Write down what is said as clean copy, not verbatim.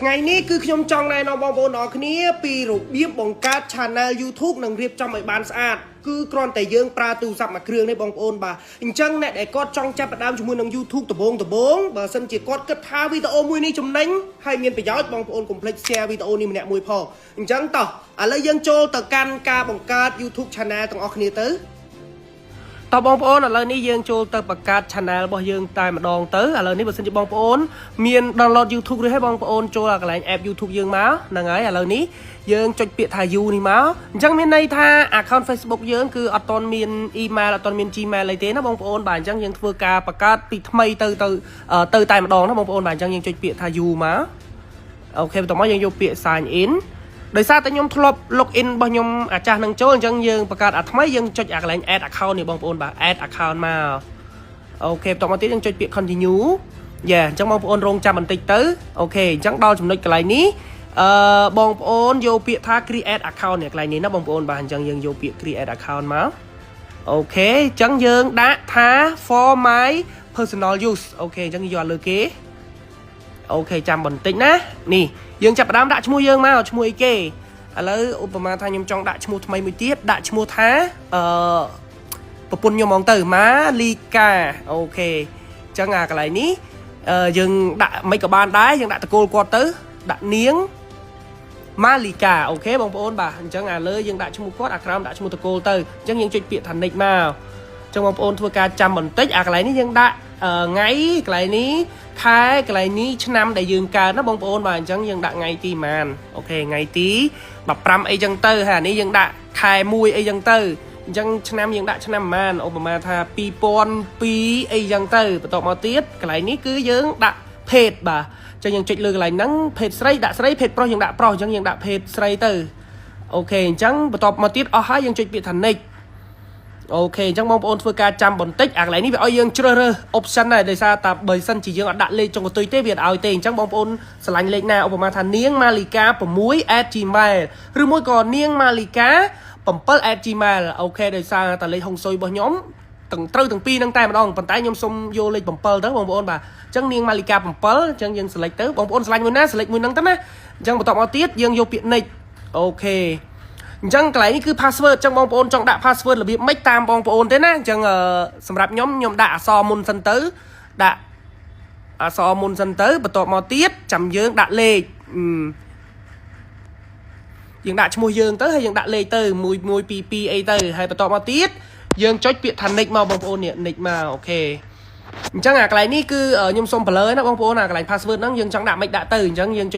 ថ្ងៃនេះគឺខ្ញុំចង់ណែនាំបងប្អូនអរគ្នាពីរបៀបបង្កើត Channel YouTube និងរៀបចំឲ្យបានស្អាតគឺគ្រាន់តែយើងប្រើទូរស័ព្ទមួយគ្រឿងនេះបងប្អូនបាទអញ្ចឹងអ្នកដែលគាត់ចង់ចាប់ផ្ដើមជាមួយនឹង YouTube ដំបូងដំបូងបើសិនជាគាត់គិតថាវីដេអូមួយនេះចំណេញហើយមានប្រយោជន៍បងប្អូនកុំភ្លេច share វីដេអូនេះម្នាក់មួយផងអញ្ចឹងតោះឥឡូវយើងចូលទៅកាន់ការបង្កើត YouTube Channel ទាំងអស់គ្នាទៅ តោះបងប្អូនឥឡូវនេះយើងចូលទៅបង្កើត channel របស់យើងតែម្ដងទៅឥឡូវនេះបើសិនជាបងប្អូនមាន download YouTube ឬហើយបងប្អូនចូលកន្លែង app YouTube យើងមកហ្នឹងហើយឥឡូវនេះយើងចុចពាក្យថា You នេះមកអញ្ចឹងមានន័យថា account Facebook យើងគឺអត់ទាន់មាន email អត់ទាន់មាន Gmail អីទេណាបងប្អូនបាទអញ្ចឹងយើងធ្វើការបង្កើតពីថ្មីទៅទៅទៅតែម្ដងណាបងប្អូនបាទអញ្ចឹងយើងចុចពាក្យថា You មក OK បន្ទាប់មកយើងយកពាក្យ sign in ដោយសារតែខ្ញុំធ្លាប់ log in របស់ខ្ញុំអាចាស់នឹងចូលអញ្ចឹងយើងបង្កើតអាថ្មីយើងចុចអាកន្លែង add account នេះបងប្អូនបាទ add account មក OK បន្ទាប់មកទៀតយើងចុចពាក្យ continue យ៉ាអញ្ចឹងបងប្អូនរងចាំបន្តិចទៅ OK អញ្ចឹងដល់ចំណុចកន្លែងនេះអឺបងប្អូនយកពាក្យថា create account នេះកន្លែងនេះណាបងប្អូនបាទអញ្ចឹងយើងយកពាក្យ create account មក OK អញ្ចឹងយើងដាក់ថា for my personal use OK អញ្ចឹងយកលើគេ OK ចាំបន្តិចណានេះយើងចាប់ផ្ដើមដាក់ឈ្មោះយើងមកឈ្មោះអីគេឥឡូវឧបមាថាខ្ញុំចង់ដាក់ឈ្មោះថ្មីមួយទៀតដាក់ឈ្មោះថាអឺប្រពន្ធខ្ញុំហ្មងទៅម៉ាលីកា OK អញ្ចឹងអាកន្លែងនេះអឺយើងដាក់មិនក៏បានដែរយើងដាក់ត្រកូលគាត់ទៅដាក់នាងម៉ាលីកា OK បងប្អូនបាទអញ្ចឹងអាលើយើងដាក់ឈ្មោះគាត់អាក្រោមដាក់ឈ្មោះត្រកូលទៅអញ្ចឹងយើងចុចពាក្យថា next មកអញ្ចឹងបងប្អូនធ្វើការចាំបន្តិចអាកន្លែងនេះយើងដាក់ថ្ងៃកន្លែងនេះខែកន្លែងនេះឆ្នាំដែលយើងកើតណាបងប្អូនបាទអញ្ចឹងយើងដាក់ថ្ងៃទីប៉ុន្មាន OK ថ្ងៃទី15អីចឹងទៅហើយអានេះយើងដាក់ខែ1អីចឹងទៅអញ្ចឹងឆ្នាំយើងដាក់ឆ្នាំប៉ុន្មានឧបមាថា2002អីចឹងទៅបន្ទាប់មកទៀតកន្លែងនេះគឺយើងដាក់ភេទបាទអញ្ចឹងយើងចុចលើកន្លែងហ្នឹងភេទស្រីដាក់ស្រីភេទប្រុសយើងដាក់ប្រុសអញ្ចឹងយើងដាក់ភេទស្រីទៅ OK អញ្ចឹងបន្ទាប់មកទៀតអស់ហើយយើងចុចពាក្យថា next OK អញ្ចឹងបងប្អូនធ្វើការចាំបន្តិចអាកន្លែងនេះវាឲ្យយើងជ្រើសរើស option ដែរដោយសារតែបើសិនជាយើងអត់ដាក់លេខចុងកន្ទុយទេវាអត់ឲ្យទេអញ្ចឹងបងប្អូនឆ្លាញ់លេខណាឧបមាថានាងម៉ាលីកា6@gmail ឬមួយក៏នាងម៉ាលីកា7@gmail OK ដោយសារតែលេខហុងស៊ុយរបស់ខ្ញុំទាំងត្រូវទាំងពីរហ្នឹងតែម្ដងប៉ុន្តែខ្ញុំសុំយកលេខ7ទៅបងប្អូនបាទអញ្ចឹងនាងម៉ាលីកា7អញ្ចឹងយើង select ទៅបងប្អូនឆ្លាញ់មួយណា select មួយហ្នឹងទៅណាអញ្ចឹងបន្ទាប់មកទៀតយើងយកពាក្យ next OK អញ្ចឹងកន្លែងនេះគឺ password អញ្ចឹងបងប្អូនចង់ដាក់ password របៀបម៉េចតាមបងប្អូនទេណាអញ្ចឹងសម្រាប់ខ្ញុំខ្ញុំដាក់អក្សរមុនសិនទៅដាក់អក្សរមុនសិនទៅបន្ទាប់មកទៀតចាំយើងដាក់លេខយើងដាក់ឈ្មោះយើងទៅហើយយើងដាក់លេខទៅ1 1 2 2អីទៅហើយបន្ទាប់មកទៀតយើងចុចពាក្យថា next មកបងប្អូននេះ next មក OK អញ្ចឹងអាកន្លែងនេះគឺខ្ញុំសុំ blur ណាបងប្អូនអាកន្លែង password ហ្នឹងយើងចង់ដាក់មិនដាក់ទៅអញ្ចឹងយើងចុច